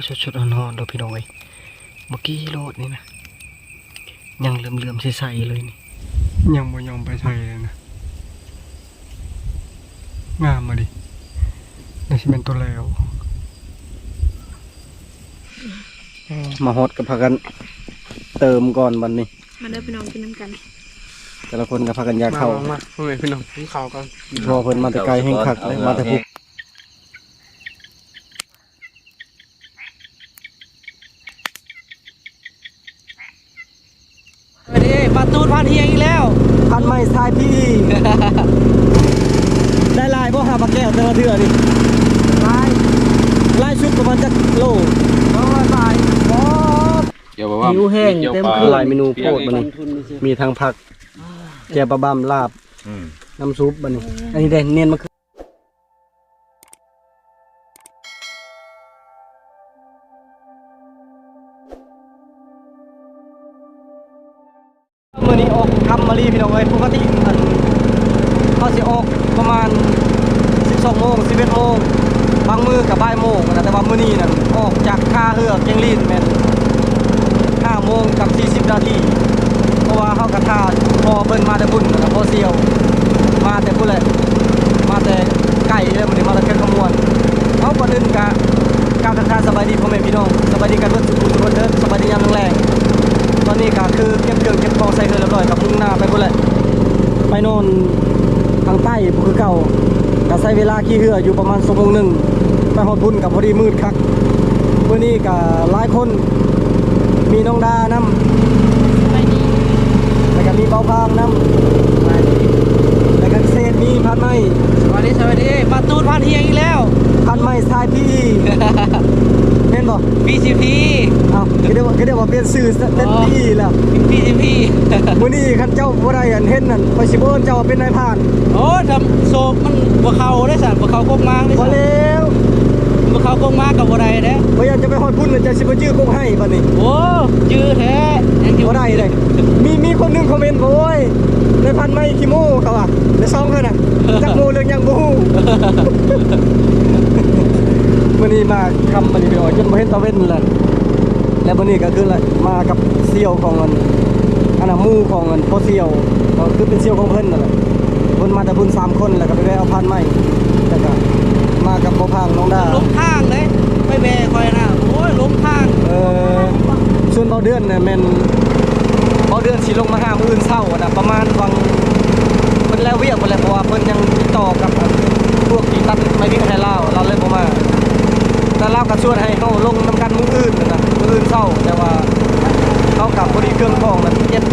ສົດໆ ຮ້ອນໆ ເດີພີ່ນ້ອງເອີຍ ບໍ່ກີ່ໂລດນີ້ນະ ຍັງເຫຼືອມໆ ໃສໆ ເລີຍນີ້ ຍັງບໍ່ຍອມໄປໃສເລີຍນະ ງາມມາດິ ນີ້ຊິແມ່ນໂຕແລ້ວ ມາຮອດກໍພາກັນເຕີມກ່ອນບັດນີ້ ມາເດີພີ່ນ້ອງ ກິນນຳກັນ ແຕ່ລະຄົນກໍພາກັນຢາກເຂົ້າ ມາໆ ພໍ່ແມ່ພີ່ນ້ອງ ກິນເຂົ້າກ່ອນ ເພາະວ່າເພິ່ນມາແຕ່ໄກແຮງຄັກເລີຍ ມາແຕ່ພຸ້ນ ເອີ ເດ້ ປາຕູດຜ່ານຮຽງອີກແລ້ວ ພັນໃໝ່ສາຍພີ ໄດ້ຫຼາຍບໍ່ຫາປາແກ້ວແຕ່ລະເທື່ອນີ້? ຫຼາຍ ຫຼາຍສຸດປະມານຈັກໂລ? ສອງຮ້ອຍປາຍ ໂອ້ ຫິວແຫ້ງເຕັມເຂື່ອນ ຫຼາຍເມນູໂພດບັດນີ້ ມີທັງຜັກ ແຈ່ວປາບຳ ລາບ ອືມ ນ້ຳຊຸບບັດນີ້ ອັນນີ້ເດ້ ເນັ້ນມາ ມື້ນີ້ອອກຄ່ຳມາລີພີ່ນ້ອງເອີຍ ປົກກະຕິອັນ ເຮົາຊິອອກປະມານສິບສອງໂມງ ສິບເອັດໂມງ ບາງມື້ກໍບ່າຍໂມງນະ ແຕ່ວ່າມື້ນີ້ນັ້ນອອກຈາກທ່າເຮືອແກ້ງລີນແມ່ນຫ້າໂມງກັບສີ່ສິບນາທີ ເພາະວ່າເຮົາກໍຖ້າພໍ່ເພິ່ນມາແຕ່ພຸ້ນ ແລ້ວກໍພໍ່ສ່ຽວມາແຕ່ພຸ້ນແຫຼະ ມາແຕ່ໄກເລີຍ ມື້ນີ້ມາແຕ່ແຂວງຄຳມ່ວນ. ເອົາ ກ່ອນອື່ນກໍ ກ່າວທັກທາຍສະບາຍດີພໍ່ແມ່ພີ່ນ້ອງ ສະບາຍດີກັນເບິດສູ່ຜູ້ສູ່ຄົນເດີ ສະບາຍດີຍາມແລງໆ ຕອນນີ້ກໍຄືເກັບເຄື່ອງເກັບຂອງໃສ່ເຮືອນຮຽບຮ້ອຍ ກໍມຸ່ງໜ້າໄປພຸ້ນແຫຼະ ໄປນອນທາງໃຕ້ພຸ້ນຄືເກົ່າ ກໍໃຊ້ເວລາຂີ່ເຮືອຢູ່ປະມານຊົ່ວໂມງໜຶ່ງ ໄປຮອດພຸ້ນກໍພໍດີມືດຄັກ. ມື້ນີ້ກໍຫຼາຍຄົນ ມີນ້ອງດານຳ ສະບາຍດີ ແລ້ວກໍມີເບົາພາງນຳ ສະບາຍດີ ແລ້ວກໍເຊນ ມີພັນໃໝ່ ສະບາຍດີ ສະບາຍດີ ປາຕູດຜ່ານຮຽງອີກແລ້ວ ພັນໃໝ່ສາຍພີ ແມ່ນບໍ່? ພີຊີພີ ເອົ້າ ກໍໄດ້ວ່າ ກໍໄດ້ວ່າປ່ຽນຊື່ເປັນ ອໍ ພີແລ້ວ ພີຊີພີ ມື້ນີ້ຄັນເຈົ້າບໍ່ໄດ້ອັນເຫັນນັ້ນ ຂ້ອຍຊິບໍ່ເອີ້ນເຈົ້າວ່າເປັນນາຍພານ. ໂອ້ ທຳໂຊກມັນບໍ່ເຂົ້າເດ້ຊັ້ນ ບໍ່ເຂົ້າກົກມາງເດ້ຊັ້ນ ບໍ່ແລ້ວ ບໍ່ເຂົ້າກົກມາກໍບໍ່ໄດ້ເດ້ ບໍ່ຢາກຈະໄປຮອດພຸ້ນແລ້ວ ເຈົ້າຊິບໍ່ຈື່ກົກໃຫ້ບັດນີ້ ໂອ້ ຈື່ແທ້ ຍັງຢູ່ ບໍ່ໄດ້ເດ້ ມີ ມີຄົນໜຶ່ງຄອມເມັນ ໂອ້ຍ ນາຍພັນໃໝ່ຂີ້ໂມ້ ເຂົາວ່າ ໃນຊ່ອງເຂົານະ ຈັກໂມ້ເລື່ອງຫຍັງບໍ່ຮູ້ ມື້ນີ້ມາຄ່ຳມານີ້ ຈົນບໍ່ເຫັນຕາເວັນແລ້ວ ແລະມື້ນີ້ກໍຄືມາກັບສ່ຽວຂອງອັນ ອັນນ່າ ໝູ່ຂອງອັນພໍ່ສ່ຽວ ກໍຄືເປັນສ່ຽວຂອງເພິ່ນນັ້ນແຫຼະ ເພິ່ນມາແຕ່ພຸ້ນສາມຄົນ ແລ້ວກໍໄປແວ່ເອົາພານໃໝ່ ແລ້ວກໍມາກັບພໍ່ພາງ ນ້ອງດາ ຫຼົງທາງເດ້ ໄປແວ່ຂ້ອຍນະ ໂອ້ຍ ຫຼົງທາງ ເອີ ສ່ວນເບົາເດືອນນະແມ່ນ ເບົາເດືອນຊິລົງມາຫາມື້ອື່ນເຊົ້ານະ ປະມານຫວ່າງເພິ່ນແລ້ວວຽກພຸ້ນແຫຼະ ເພາະວ່າເພິ່ນຍັງຕິດຕໍ່ກັບອັນພວກທີ່ຕັດໄມ້ພິກໃຫ້ລາວ ລາວເລີຍບໍ່ມາ ແຕ່ລາວກໍຊວນໃຫ້ເຮົາລົງນຳກັນມື້ອື່ນນະ ມື້ອື່ນເຊົ້າ ແຕ່ວ່າເຮົາກໍພໍດີເຄື່ອງຂອງນັ້ນເກັບ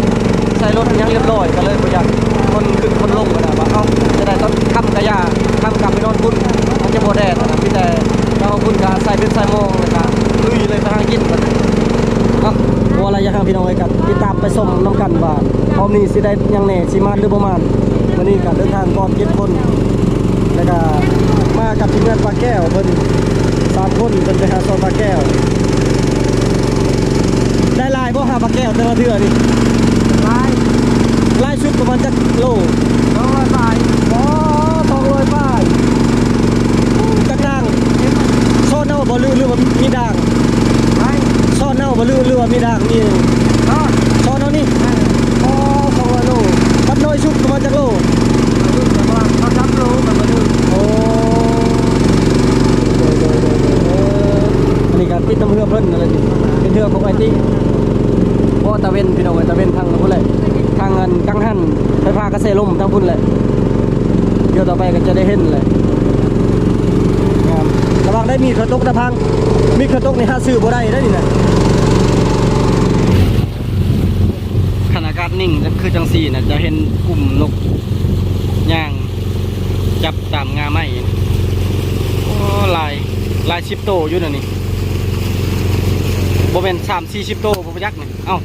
ໃສ່ລົດຫຍັງຮຽບຮ້ອຍ ກໍເລີຍບໍ່ຢາກຄົນຂຶ້ນຄົນລົງນະ ວ່າເຮົາຈະໄດ້ຕອນຄ່ຳກະຢ່າ ຄ່ຳກັບໄປນອນພຸ້ນ ມັນຈະບໍ່ແດດນະ ມີແຕ່ ເຮົາພຸ້ນກະໃສ່ເບັດໃສ່ມອງ ແລ້ວກະລຸຍເລີຍໄປຫາກິນບັດນີ້ເນາະ ບໍ່ວ່າລະຢ່າງ ພີ່ນ້ອງເອີຍ ກະຕິດຕາມໄປຊົມນຳກັນວ່າຮອບນີ້ຊິໄດ້ຫຍັງແດ່ ຊິໝານຫຼືບໍ່ໝານ. ມື້ນີ້ກະເດີນທາງກ່ອນເຈັດຄົນ ແລ້ວກະມາກັບທີມງານປາແກ້ວເພິ່ນສາມຄົນ ເພິ່ນໄປຫາຊອກປາແກ້ວ ໄດ້ຫຼາຍບໍ່ຫາປາແກ້ວແຕ່ລະເທື່ອນີ້? ຫຼາຍ ຫຼາຍສຸດປະມານຈັກໂລ? ສອງຮ້ອຍປາຍ ອໍ ສອງຮ້ອຍປາຍ ຈັກດ່າງ ຊ້ອນເອົາບໍ່ ຫຼື ຫຼືວ່າມີດ່າງ? ໃຜ? ຊ້ອນເອົາບໍ່ ຫຼື ຫຼືວ່າມີດ່າງ ມີ ຊ້ອນ ຊ້ອນເອົານີ້ ອໍ ສອງຮ້ອຍໂລ ບັດນ້ອຍສຸດປະມານຈັກໂລ? ປະມານສອງສາມໂລ ມັນບໍ່ຖືກ ໂອ້ ໂດຍ ໂດຍ ໂດຍ ໂດຍ ເອີ ອັນນີ້ກໍຕິດນຳເຮືອເພິ່ນນັ້ນແຫຼະ ເປັນເຮືອຂອງອ້າຍຕິ ບໍ່ ຕາເວັນ ພີ່ນ້ອງເອີຍ ຕາເວັນທາງພຸ້ນແຫຼະ ທາງອັນກັງຫັນ ໄຟຟ້າກະແສລົມທາງພຸ້ນແຫຼະ ດຽວຕໍ່ໄປກໍຈະໄດ້ເຫັນແຫຼະ ງາມ ລະວັງໄດ້ມີດເຂົາຕົກນະພັງ ມີດເຂົາຕົກນີ້ຫາຊື້ບໍ່ໄດ້ເດ້ນີ້ນະ ຄັນອາກາດນິ່ງຄືຈັ່ງຊີ້ນະ ຈະເຫັນກຸ່ມນົກຍ່າງຈັບຕາມງ່າໄມ້ ໂອ້ ຫຼາຍ ຫຼາຍສິບໂຕຢູ່ນະນີ້ ບໍ່ແມ່ນສາມສີ່ສິບໂຕບໍ່ຈັກນີ້ ເອົ້າ.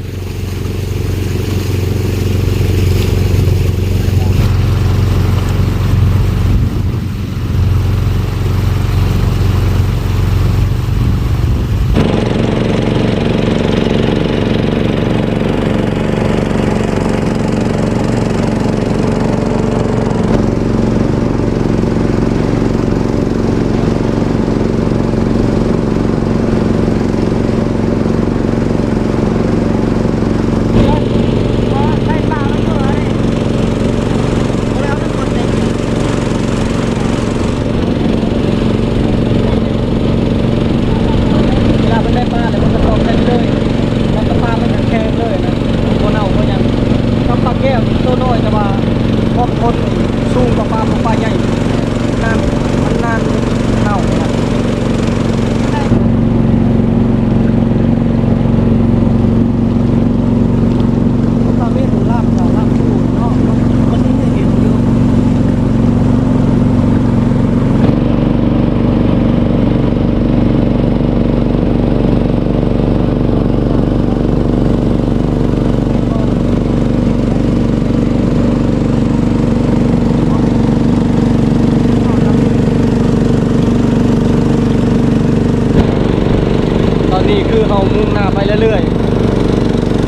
ນີ້ຄືເຮົາມຸ່ງໜ້າໄປເລື້ອຍ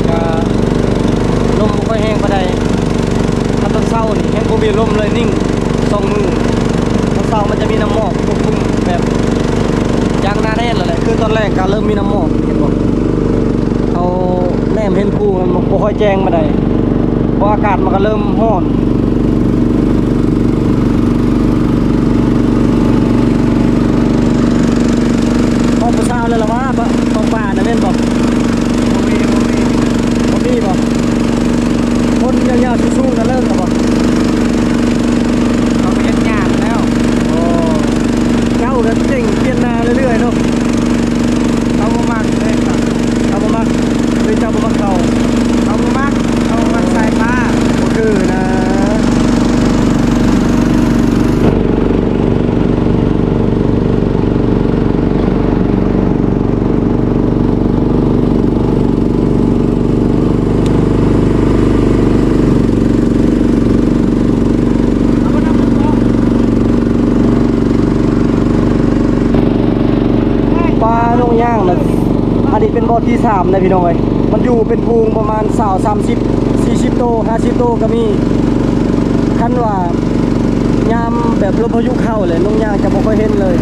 ໆ ກະລົມບໍ່ຄ່ອຍແຮງປານໃດ. ຄັນຕອນເຊົ້ານີ້ແຮງບໍ່ມີລົມເລີຍ ນິ່ງສອງມື້. ຕອນເຊົ້າມັນຈະມີນ້ຳໝອກປົກຄຸມແບບຢ່າງໜາແໜ້ນແລ້ວແຫຼະ. ຄືຕອນແລງກະເລີ່ມມີນ້ຳໝອກ ເຫັນບໍ່? ເຮົາແນມເຫັນພູມັນບໍ່ຄ່ອຍແຈ້ງປານໃດ ເພາະອາກາດມັນກະເລີ່ມຮ້ອນ. ຮອດຜູ້ສາວແລ້ວລະຫວາ? ກອງປານະແມ່ນບໍ່? ບໍ່ມີ ບໍ່ມີ ບໍ່ມີບໍ່? ຄົນຍາວໆສູງໆນະເລີກລະບໍ່? ເຂົາໄປເຮັດຫຍ້າແລ້ວ. ໂອ້ ເຈົ້າກະເກັ່ງປ່ຽນໜ້າເລື້ອຍໆເນາະ. ເຂົາບໍ່ມັກເດ້ ເຂົາບໍ່ມັກ ຫຼືເຈົ້າບໍ່ມັກເຂົາ? ເຂົາບໍ່ມັກ ເຂົາມັກສາຍຟ້າ ບໍ່ຄືນະ. ປາໜອງຍາງນະ ອັນນີ້ເປັນບໍ່ທີສາມນະພີ່ນ້ອງເອີຍ. ມັນຢູ່ເປັນຝູງປະມານຊາວ ສາມສິບ ສີ່ສິບໂຕ ຫ້າສິບໂຕກະມີ. ຄັນວ່າຍາມແບບລົມພາຍຸເຂົ້າແຫຼະ ໜອງຍາງຈະບໍ່ຄ່ອຍເຫັນເລີຍ.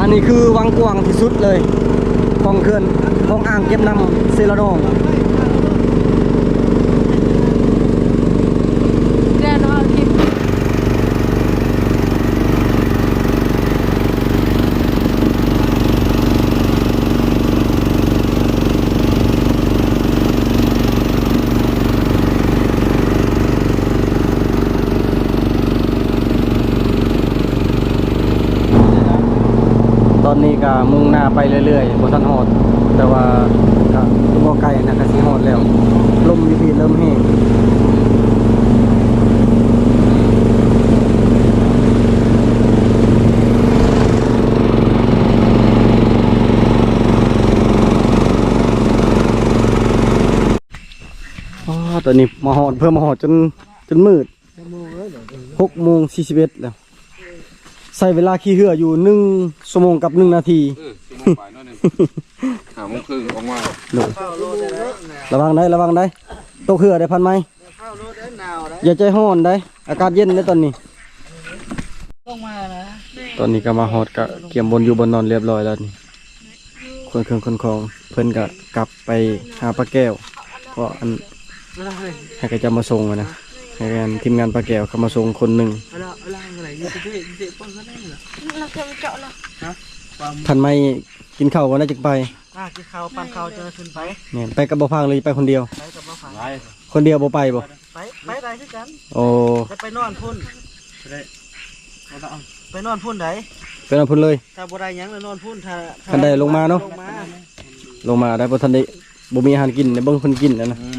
ອັນນີ້ຄືວັງກວ້າງທີ່ສຸດເລີຍຂອງເຂື່ອນ ຂອງອ່າງເກັບນ້ຳເຊລະນອງ. ແລ້ວເນາະ ຄລິບ ຕອນນີ້ກະມຸ່ງໜ້າໄປເລື້ອຍໆ ບໍ່ທັນຮອດ ແຕ່ວ່າກະບໍ່ໄກນະ ກະຊິຮອດແລ້ວ. ລົມຢູ່ພີ້ເລີ່ມແຮງ. ອໍ ຕອນນີ້ມາຮອດ ເພິ່ນມາຮອດຈົນ ຈົນມືດ ຫົກໂມງສີ່ສິບເອັດແລ້ວ. ໃຊ້ເວລາຂີ່ເຮືອຢູ່ໜຶ່ງຊົ່ວໂມງກັບໜຶ່ງນາທີ. ເອີ ຊົ່ວໂມງປາຍໜ້ອຍໜຶ່ງ ຫ້າໂມງເຄິ່ງອອກມາ. ໂດຍ ລະວັງໄດ໋ ລະວັງໄດ໋ ຕົກເຮືອໄດ໋ ພັນໄມ. ຢ່າໃຈຮ້ອນໄດ໋ ອາກາດເຢັນໄດ໋ຕອນນີ້. ລົງມານະ ຕອນນີ້ກະມາຮອດ ກະກຽມບ່ອນຢູ່ບ່ອນນອນລຽບຮ້ອຍແລ້ວນີ້. ຂົນເຄື່ອງຂົນຂອງ ເພິ່ນກະກັບໄປຫາປາແກ້ວ ເພາະອັນ ໃຫ້ເຂົາເຈົ້າມາສົ່ງຫັ້ນນະ ໃຫ້ອັນທີມງານປາແກ້ວເຂົາມາສົ່ງຄົນໜຶ່ງ. ພັນໄມ ກິນເຂົ້າກ່ອນນະ ຈຶ່ງໄປ. ອ່າ ກິນເຂົ້າ ປັ້ນເຂົ້າ ຈັ່ງຂຶ້ນໄປ. ແມ່ນ ໄປກັບບໍ່ພັງ ຫຼືໄປຄົນດຽວ? ໄປກັບບໍ່ພັງ. ຄົນດຽວບໍ່ໄປບໍ່? ໄປ ໄປໄດ້ຄືກັນ. ໂອ້ ແຕ່ໄປນອນພຸ້ນ ໄປນອນພຸ້ນໃດ໋ ໄປນອນພຸ້ນເລີຍ. ຖ້າບໍ່ໄດ້ຫຍັງລະນອນພຸ້ນ ຖ້າ ຄັນໄດ້ລົງມາເນາະ ລົງມາ ລົງມາໄດ້. ບໍ່ທັນໄດ້ ບໍ່ມີອາຫານກິນ ເບິ່ງເພິ່ນກິນຫັ້ນນະ. ອືມ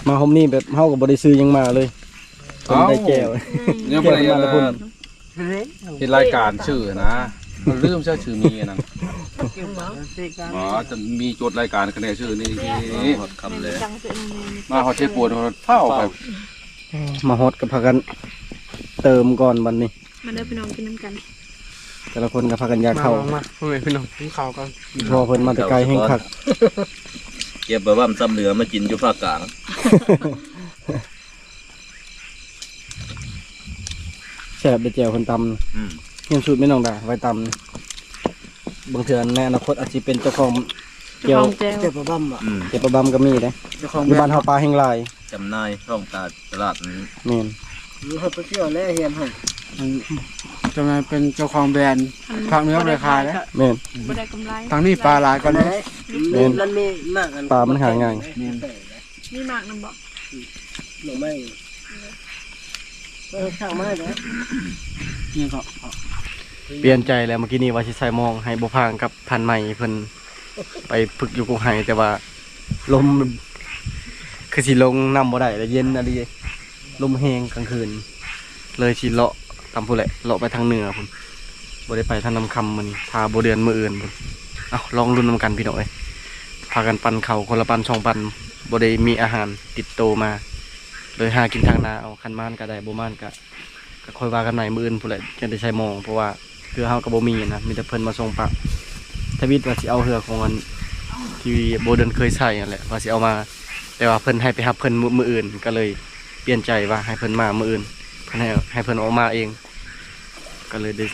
ມາຮົມນີ້ແບບເຮົາກະບໍ່ໄດ້ຊື້ຫຍັງມາເລີຍ. ເພິ່ນໄດ້ແຈ່ວ ຍັງບໍ່ໄດ້ ແຈ່ວມາແຕ່ພຸ້ນ. ເຮັດລາຍການຊື່ນະ ລືມໃຊ້ຊື່ມີອັນນັ້ນ. ອໍ ຈະມີຈົດລາຍການຄະແນນຊື່ນີ້. ຮອດຄ່ຳແລ້ວ ມາຮອດເຊໂປນ ຟ້າວໄປ. ມາຮອດກະພາກັນເຕີມກ່ອນບັດນີ້. ມາເດີພີ່ນ້ອງ ກິນນຳກັນ. ແຕ່ລະຄົນກະພາກັນຢາກເຂົ້າ. ມາ ມາ ພໍ່ແມ່ພີ່ນ້ອງ ກິນເຂົ້າກັນ. ພໍ່ເພິ່ນມາແຕ່ໄກແຮງຄັກ. ເກັບໄວ້ວ່າມັນຊຳເຫຼືອມາກິນຢູ່ພາກກາງ. ແຊບເດ້ ແຈ່ວເພິ່ນຕຳ. ອືມ ຮຽນສູດແມ່ນ້ອງດາໄວ້ຕຳ. ບາງເທື່ອໃນອະນາຄົດອາດຊິເປັນເຈົ້າຂອງແຈ່ວ. ເຈົ້າຂອງແຈ່ວ ແຈ່ວປາບຳ. ອືມ ແຈ່ວປາບຳກະມີເດ້ ຢູ່ບ້ານເຮົາປາແຮງຫຼາຍ. ຈຳໜ່າຍທ້ອງຕະຫຼາດ. ແມ່ນ ເຮົາໄປທ່ຽວແລ້ວຮຽນໃຫ້ ຈຳໜ່າຍເປັນເຈົ້າຂອງແບຣນ. ພາກເໜືອບໍ່ໄດ້ຂາຍເດ້. ແມ່ນ ບໍ່ໄດ້ກຳໄລ. ທາງນີ້ປາຫຼາຍກວ່າເດ້. ແມ່ນ ມັນມີໝາກອັນ ປາມັນຫາງ່າຍ. ແມ່ນ ມີໝາກນຳບໍ່? ໜໍ່ໄມ້ ເອີ ເອົາມາເດີ. ນີ້ກະປ່ຽນໃຈແລ້ວ ມື້ກີ້ນີ້ວ່າຊິໃສ່ມອງໃຫ້ບໍ່ພາງກັບພັນໄມເພິ່ນໄປຝຶກຢູ່ກົກໄຮ ແຕ່ວ່າລົມຄືຊິລົງນຳບໍ່ໄດ້ ແລະເຢັນອີ່ຫຼີ ລົມແຮງກາງຄືນ ເລີຍຊິເລາະຕາມພຸ້ນແຫຼະ ເລາະໄປທາງເໜືອພຸ້ນ. ບໍ່ໄດ້ໄປທາງນ້ຳຄຳມື້ນີ້ ຖ້າບໍ່ເດືອນມື້ອື່ນພຸ້ນ. ເອົ້າ ລອງລຸ້ນນຳກັນພີ່ນ້ອງເອີຍ. ພາກັນປັ້ນເຂົ້າຄົນລະປັ້ນສອງປັ້ນ ບໍ່ໄດ້ມີອາຫານຕິດໂຕມາ ເລີຍຫາກິນທາງນາເອົາ. ຄັນມານກະໄດ້ ບໍ່ມານກະ ກະຄ່ອຍວ່າກັນໃໝ່ມື້ອື່ນພຸ້ນແຫຼະ ຈັ່ງໄດ້ໃສ່ໝໍ້ ເພາະວ່າເຮືອເຮົາກະບໍ່ມີນະ ມີແຕ່ເພິ່ນມາສົ່ງປະ. ທະວິດວ່າຊິເອົາເຮືອຂອງອັນທີ່ບໍ່ເດີນເຄີຍໃຊ້ຫັ້ນແຫຼະ ວ່າຊິເອົາມາ ແຕ່ວ່າເພິ່ນໃຫ້ໄປຮັບເພິ່ນມື້ ມື້ອື່ນ ກໍເລີຍປ່ຽນໃຈວ່າໃຫ້ເພິ່ນມາມື້ອື່ນ ເພິ່ນໃຫ້ ໃຫ້ເພິ່ນອອກມາເອງ ກໍເລີຍໄດ້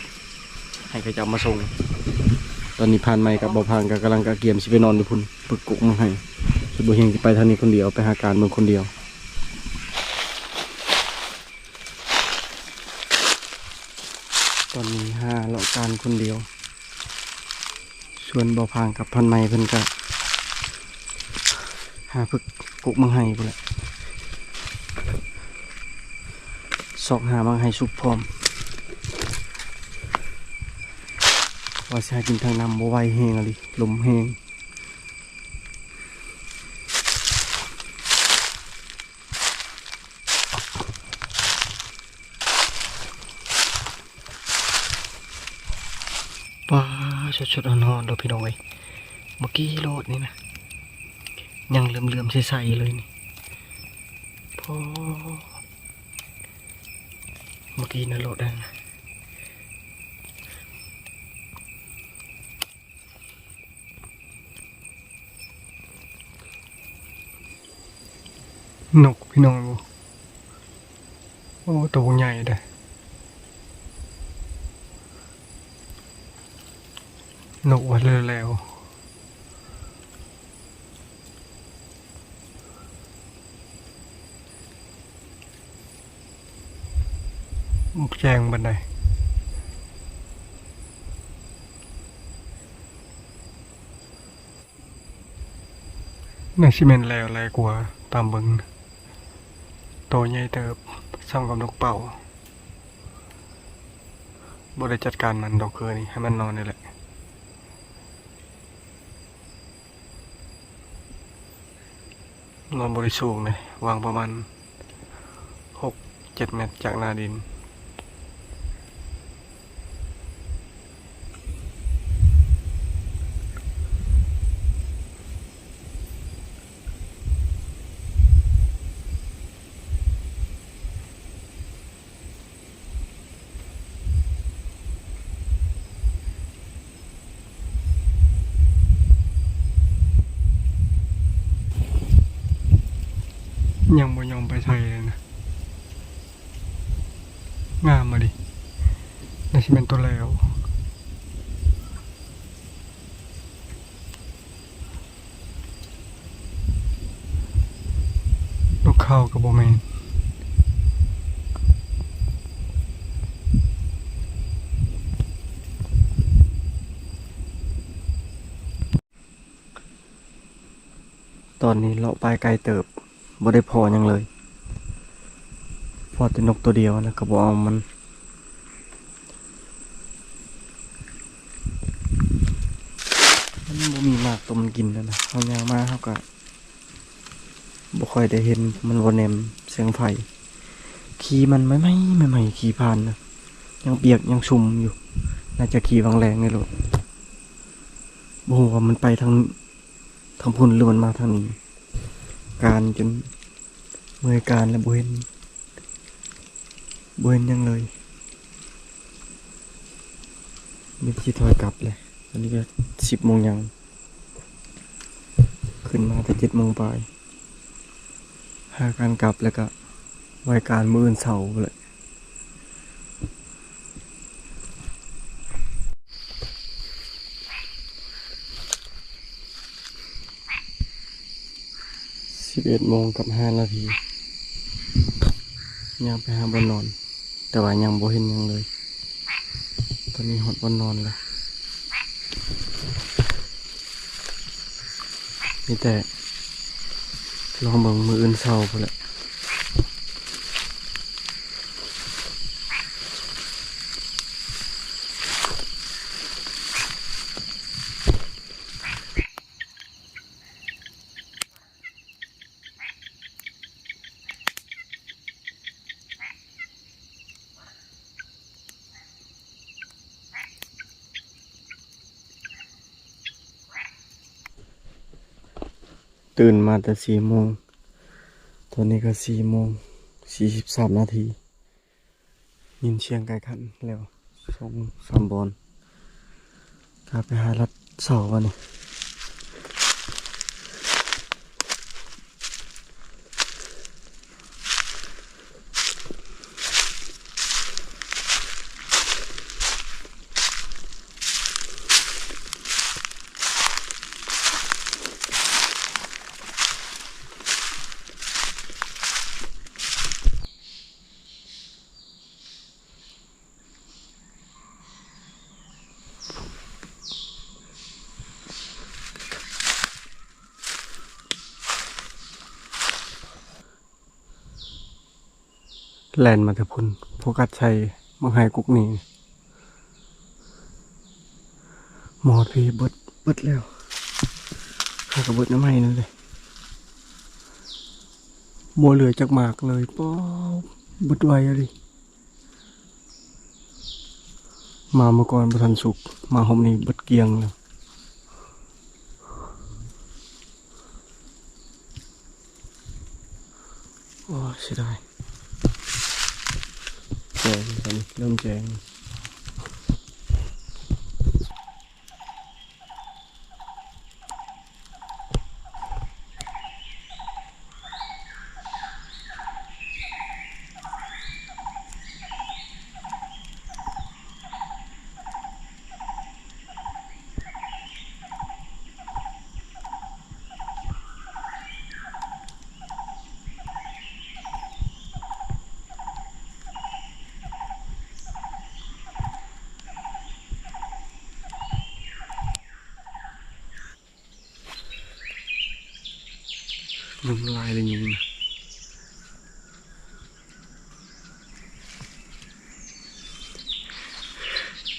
ໃຫ້ເຂົາເຈົ້າມາສົ່ງ. ຕອນນີ້ພານໃໝ່ກັບບໍ່ພັງກໍກຳລັງກະກຽມຊິໄປນອນຢູ່ພຸ້ນ ປຶກກົກໝາກໄຮ ຄືບໍ່ຮຽງຊິໄປທາງນີ້ຄົນດຽວ ໄປຫາການເບິ່ງຄົນດຽວ. ຕອນນີ້ຫາເລາະການຄົນດຽວ ສ່ວນບໍ່ພັງກັບພານໃໝ່ເພິ່ນກະຫາປຶກກົກໝາກໄຮພຸ້ນແຫຼະ ຊອກຫາໝາກໄຮສຸກພ້ອມ ວ່າຊິຫາກິນທາງນ້ຳບໍ່ໄຫວແຮງອີ່ຫຼີ ລົມແຮງ. ປາ ສົດໆ ຮ້ອນໆ ເດີພີ່ນ້ອງເອີຍ ເມື່ອກີ້ໂລດນີ້ນະ ຍັງເຫຼືອມໆ ໃສໆ ຢູ່ເລີຍນີ້ ພໍ ເມື່ອກີ້ນະໂລດນັ້ນນະ. ນົກພີ່ນ້ອງ ໂອ້ ໂຕໃຫຍ່ເດ້ ນົກວ່າແລ້ວໆ. ບໍ່ແຈ້ງປານໃດ ໜ້າຊິແມ່ນແລ້ວຫຼາຍກວ່າ ຕາມເບິ່ງ ໂຕໃຫຍ່ເຕີບ ສ່ຳກັບນົກເປົ້າ ບໍ່ໄດ້ຈັດການມັນດອກ ຄືນີ້ ໃຫ້ມັນນອນນີ້ແຫຼະ. ນອນບໍ່ໄດ້ສູງເດ້ ຫວ່າງປະມານຫົກເຈັດແມັດຈາກໜ້າດິນ. ຍັງບໍ່ຍອມໄປໃສເລີຍນະ ງາມມາດິ ໜ້າຊິແມ່ນໂຕແລ້ວ. ນົກເຂົາກໍບໍ່ແມ່ນ ຕອນນີ້ເລາະໄປໄກເຕີບ ບໍ່ໄດ້ພໍ້ຫຍັງເລີຍ ພໍ້ແຕ່ນົກໂຕດຽວ ແລ້ວກໍບໍ່ເອົາມັນ. ມັນບໍ່ມີໝາກຕົວມັນກິນແລ້ວນະ ເຮົາຍ່າງມາເຮົາກະບໍ່ຄ່ອຍໄດ້ເຫັນ ມັນບໍ່ແນມແສງໄຟ. ຂີ່ມັນໃໝ່ໆ ໃໝ່ໆ ຂີ່ຜ່ານນະ ຍັງປຽກຍັງຊຸ່ມຢູ່ ໜ້າຈະຂີ່ຫວ່າງແລງນີ້ໂລດ. ບໍ່ຮູ້ວ່າມັນໄປທາງ ທາງພຸ້ນ ຫຼືມັນມາທາງນີ້ ການຈົນເມື່ອຍການແລ້ວ ບໍ່ເຫັນ ບໍ່ເຫັນຫຍັງເລີຍ ມີແຕ່ຊິຖອຍກັບແຫຼະ. ຕອນນີ້ກໍສິບໂມງຫຍັງ ຂຶ້ນມາແຕ່ເຈັດໂມງປາຍ ຫາການກັບ ແລ້ວກໍໄວ້ການມື້ອື່ນເຊົ້າພຸ້ນແຫຼະ. ສິບເອັດໂມງກັບຫ້ານາທີ ຍ່າງໄປຫາບ່ອນນອນ ແຕ່ວ່າຍັງບໍ່ເຫັນຫຍັງເລີຍ. ຕອນນີ້ຮອດບ່ອນນອນແລ້ວ ມີແຕ່ລອງເບິ່ງມື້ອື່ນເຊົ້າພຸ້ນແຫຼະ. ຕື່ນມາແຕ່ສີ່ໂມງ ຕອນນີ້ກໍສີ່ໂມງສີ່ສິບສາມນາທີ. ຍິນສຽງໄກ່ຂັນແລ້ວສອງສາມບ່ອນ ກະໄປຫາລັດ ເຊົ້າບາດນີ້. ແລ່ນມາແຕ່ພຸ້ນ ໂຟກັສໃສ່ໝາກໄຮກົກນີ້ ມາຮອດພີ້ເບິດ ເບິດແລ້ວ ຫາກະເບິດນຳໄຮນັ້ນເດ້ ບໍ່ເຫຼືອຈັກໝາກເລີຍ. ປອບ ເບິດໄວອີ່ຫຼີ. ມາມື້ກ່ອນບໍ່ທັນສຸກ ມາຮອບນີ້ເບິດກ້ຽງແລ້ວ. ໂອ້ຍ ເສຍດາຍ. ແຈ້ງ ເລີ່ມແຈ້ງ. ຍຸງຫຼາຍເລີຍຍຸງນະ.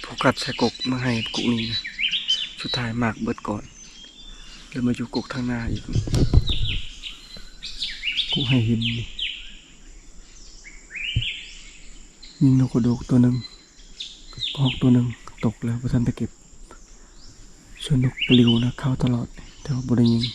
ໂຟກັສໃສ່ກົກໝາກໄຮກົກນີ້ນະ ສຸດທ້າຍໝາກເບິດກ່ອນ ແລ້ວມາຢູ່ກົກທາງໜ້າອີກ ກົກໄຮຫີນນີ້. ມີນົກກະໂດກຕົວໜຶ່ງ ຮອກຕົວໜຶ່ງຕົກແລ້ວ ບໍ່ທັນໄດ້ເກັບ. ສ່ວນນົກປະລິວນະ ເຂົ້າຕະຫຼອດ ແຕ່ວ່າບໍ່ໄດ້ຍິງ.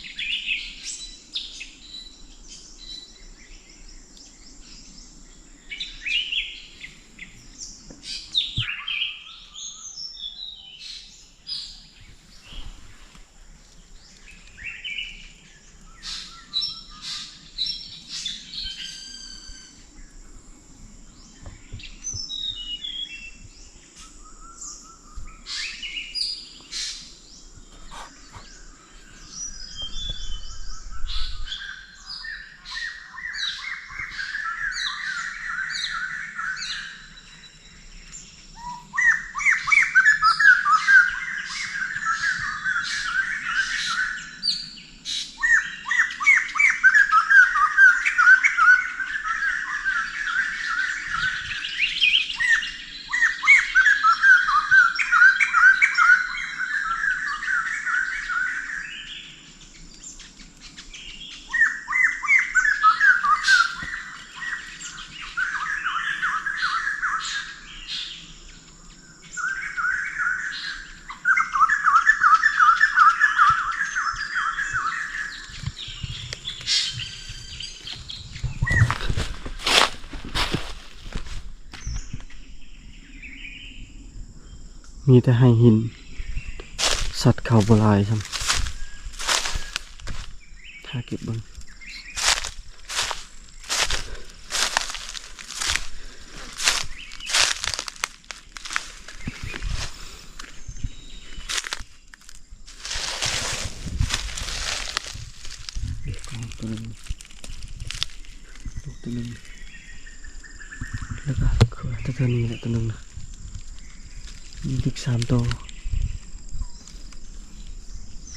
ມີແຕ່ໄຮຫີນ ສັດເຂົ້າບໍ່ຫຼາຍຊ້ຳ. ຖ້າເກັບເບິ່ງ ຕົວໜຶ່ງ ຕົວໜຶ່ງ ແລ້ວກະຄືວ່າແຖວໆນີ້ແຫຼະຕົວໜຶ່ງນະ ມີອີກສາມໂຕ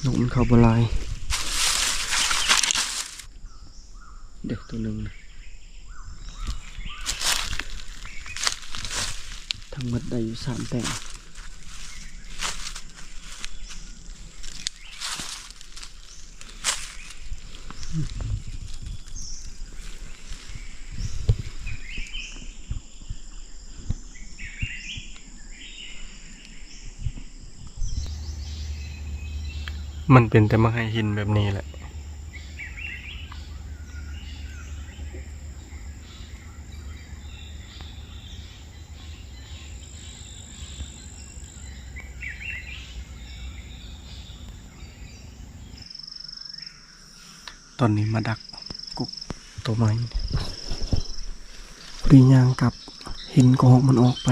ນົກມັນເຂົ້າບໍ່ຫຼາຍ. ເດ ຕົວໜຶ່ງນະ ທັງໝົດໄດ້ຢູ່ສາມແຕ້ມ. ມັນເປັນແຕ່ໝາກໄຮຫີນແບບນີ້ແຫຼະ. ເ ຕອນນີ້ມາດັກກົກໂຕໃໝ່ ພໍດີຍ່າງກັບ ເຫັນກະຮອກມັນອອກໄປ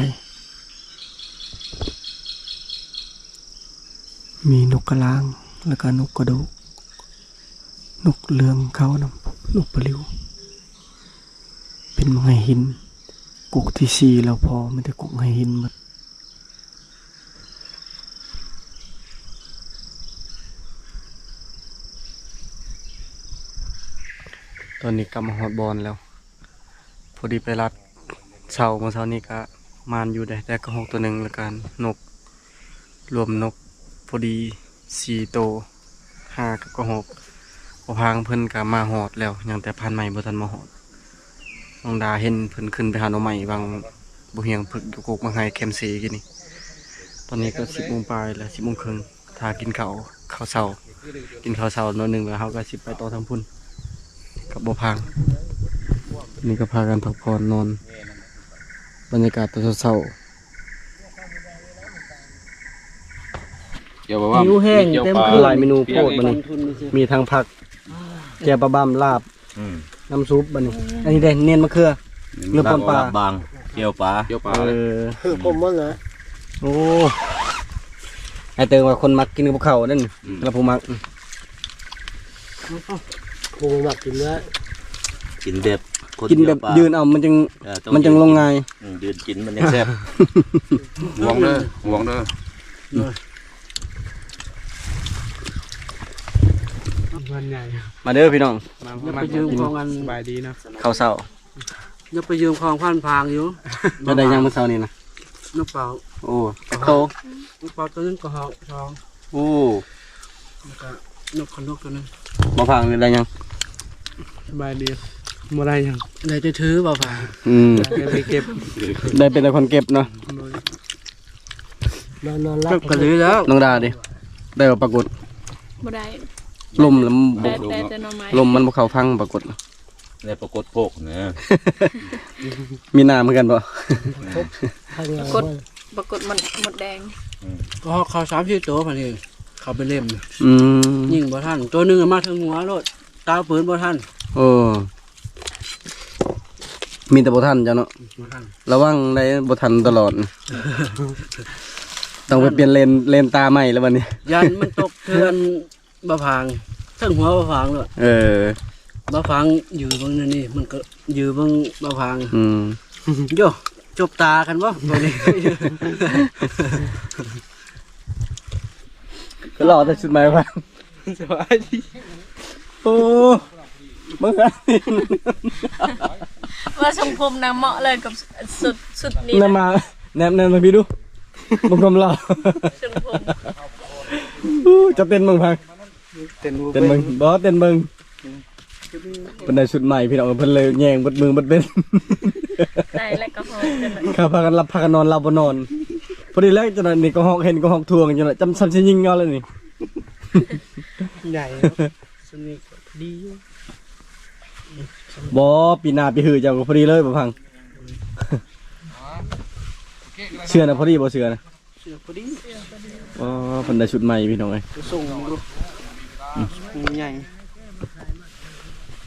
ມີນົກກະລາງ ແລ້ວກະນົກກະໂດກ ນົກເຫຼືອງຂາວນຳ ນົກປະລິວ ເປັນໝາກໄຮຫີນ ກົກທີສີ່ແລ້ວ ພໍມີແຕ່ກົກໄຮຫີນໝົດ. ຕອນນີ້ກັບມາຮອດບ່ອນແລ້ວ ພໍດີໄປລັດເຊົາ ມື້ເຊົ້ານີ້ກະໝານຢູ່ເດ້ ໄດ້ກະຮອກໂຕໜຶ່ງ ແລ້ວກະນົກ ລວມນົກພໍດີສີ່ໂຕ ຫາກັບກະຮອກ. ພໍ່ພາງເພິ່ນກະມາຮອດແລ້ວ ຍັງແຕ່ພານໃໝ່ບໍ່ທັນມາຮອດ. ນ້ອງດາເຫັນເພິ່ນຂຶ້ນໄປຫາໜໍ່ໄມ້ຫວ່າງບໍ່ຮຽງເພິກຢູ່ກົກໝາກໄຮແຄມເຊກີ້ນີ້. ຕອນນີ້ກະສິບໂມງປາຍແລ້ວ ສິບໂມງເຄິ່ງ ຖ້າກິນເຂົ້າ ເຂົ້າເຊົ້າ ກິນເຂົ້າເຊົ້າໜ້ອຍໜຶ່ງແລ້ວ ເຮົາກະຊິໄປຕໍ່ທາງພຸ້ນກັບບໍ່ພາງ. ນີ້ກະພາກັນພັກຜ່ອນນອນ ບັນຍາກາດຕອນເຊົ້າໆ. ຫິວແຮງ ເຕັມເຄື່ອງ ຫຼາຍເມນູໂພດບັດນີ້ ມີທັງຜັກ ແຈ່ວປາບ້າມ ລາບ ອືມ ນ້ຳຊຸບບັດນີ້. ອັນນີ້ເດ້ ເໜັນມະເຂືອ ເຫຼືອປ່ນປາ ລາບບາງ ແຈ່ວປາ ແຈ່ວປາ ເອີ ເອີ ຜົມໝົດແລ້ວ. ໂອ້ ອ້າຍເຕີງວ່າຄົນມັກກິນກັບເຂົ້ານັ້ນ ອືມ ລະຜູ້ມັກ ຜູ້ບໍ່ມັກກິນແລ້ວ ກິນແບບຄົນ ກິນແບບ ດຽວປາ ຢືນເອົາ ມັນຈັ່ງ ເອີ ຕ້ອງ ມັນຈັ່ງລົງງ່າຍ ອືມ ຢືນກິນມັນຈັ່ງແຊບ. ຫວງເດີ ຫວງເດີ ບ້ານໃຫຍ່ ມາເດີພີ່ນ້ອງ ມາ ມາ ມາຢືມຂອງອັນ ສະບາຍດີເນາະ ເຂົ້າເຊົ້າ. ຍັງໄປຢືມຂອງພັນຜາງຢູ່. ເຈົ້າໄດ້ຫຍັງມື້ເຊົ້ານີ້ນະ? ນົກເປົ້າ. ໂອ້ ຈັກໂຕ? ນົກເປົ້າໂຕໜຶ່ງ ກະຮອກສອງ. ໂອ້ ແລ້ວກະນົກຂະນົກໂຕໜຶ່ງ. ບໍ່ພັງໄດ້ຫຍັງ? ສະບາຍດີ ບໍ່ໄດ້ຫຍັງ ໄດ້ແຕ່ຖືບໍ່ພັງ. ອືມ ໄດ້ໄປເກັບ ໄດ້ເປັນແຕ່ຄົນເກັບເນາະ. ໂດຍ ນອນໆ ເກັບກະດີແລ້ວ. ນ້ອງດາເດ ໄດ້ບໍ່ປາກົດ? ບໍ່ໄດ້ ລົມລະ ໄດ້ແຕ່ໜໍ່ໄມ້ ລົມມັນບໍ່ເຂົ້າຝັ່ງປາກົດ. ແລ້ວປາກົດໂພກນະ ມີນ້ຳຄືກັນບໍ່? ປາກົດ ປາກົດມັນມົດແດງ. ອືມ ກະຮອກເຂົ້າສາມສີ່ໂຕ ບາດນີ້ເຂົ້າໄປເລັມ. ອືມ ຍິງບໍ່ທັນ ໂຕໜຶ່ງມາເທິງຫົວໂລດ ຕາປືນບໍ່ທັນ. ໂອ້ ມີແຕ່ບໍ່ທັນເຈົ້າເນາະ ບໍ່ທັນ ລະວັງໄດ້ ບໍ່ທັນຕະຫຼອດ ຕ້ອງໄປປ່ຽນເລນ ເລນຕາໃໝ່ແລ້ວບັດນີ້ ຢ້ານມັນຕົກເທື່ອນ. ບ່າວພາງ ເທິງຫົວບ່າວພາງໂລດ. ເອີ ບ່າວພາງຢືນເບິ່ງແນວນີ້ ມັນກະຢືນເບິ່ງບ່າວພາງ. ອືມ ໂຢ ຈົບຕາກັນບໍ່ ໂຕນີ້ ກະຫຼໍ່ແຕ່ຊຸດໃໝ່ວ່າ. ສະບາຍດີ. ໂອ້ ເບິ່ງ ວ່າຊົງຜົມນາງເໝາະເລີຍກັບຊຸດ ຊຸດນີ້ນະ ນຳມາ ແນມ ແນມມາພີ້ດູ ເບິ່ງຄວາມຫຼໍ່ ຊົງຜົມ. ອູ້ ຈະເຕັ້ນເບິ່ງພັງ ເຕັ້ນບໍ່ ເຕັ້ນເບິ່ງ ເປັນ ບໍ່ ເຕັ້ນເບິ່ງ. ອືມ ເພິ່ນໄດ້ຊຸດໃໝ່ພີ່ນ້ອງ ເພິ່ນເລີຍແຍງເບິດມືເບິດເວັນ ໄດ້ແລ້ວກະຮອກ ຂ້າພາກັນຫຼັບພາກັນນອນ ເຮົາບໍ່ນອນ. ພໍດີແລ້ວ ຈັ່ງນັ້ນນີ້ກະຮອກ ເຫັນກະຮອກທ່ວງ ຈັ່ງນັ້ນ ຈຳ ຊ່ຳຊິຍິງເອົາແລ້ວນີ້ ໃຫຍ່ ສ່ຳນີ້ກະພໍດີຢູ່. ບໍ່ ປີໜ້າປີຮືເຈົ້າກະພໍດີເລີຍ ບ່າວພັງ. ເສື້ອນະພໍດີບໍ່ ເສື້ອນະ? ເສື້ອພໍດີ. ອໍ ເພິ່ນໄດ້ຊຸດໃໝ່ພີ່ນ້ອງເອີຍ ໄປສົ່ງຢູ່ ອືມ ໃຫຍ່.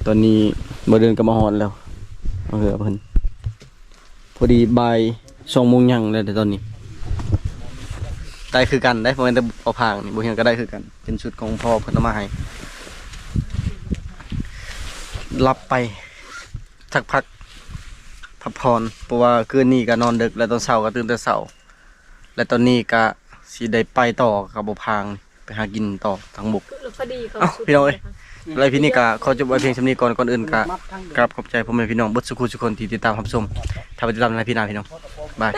ຕອນນີ້ບໍ່ເດີນກະມາຮອດແລ້ວ ເອີ ເພິ່ນ ພໍດີບ່າຍສອງໂມງຫຍັງແລ້ວເດ້ຕອນນີ້. ໄດ້ຄືກັນເດ້ ບໍ່ແມ່ນແຕ່ບໍ່ພາງນີ້ ບໍ່ຮຽງກະໄດ້ຄືກັນ ເປັນຊຸດຂອງພໍ່ເພິ່ນເອົາມາໃຫ້. ຫຼັບໄປ ພັກ ພັກຜ່ອນ ເພາະວ່າຄືນນີ້ກະນອນດຶກ ແລະຕອນເຊົ້າກະຕື່ນແຕ່ເຊົ້າ ແລະຕອນນີ້ກະຊິໄດ້ໄປຕໍ່ກັບບ່າວພາງ ໄປຫາກິນຕໍ່ທາງບົກ. ເອົ້າ ພີ່ນ້ອງເອີຍ ແລະຄລິບນີ້ກະຂໍຈົບໄວ້ພຽງສ່ຳນີ້ກ່ອນ. ກ່ອນອື່ນກະກາບຂອບໃຈພໍ່ແມ່ພີ່ນ້ອງເບິດສູ່ຜູ້ສູ່ຄົນທີ່ຕິດຕາມຮັບຊົມ. ຖ້າໄປຕິດຕາມໃນຄລິບໜ້າພີ່ນ້ອງ ບາຍ.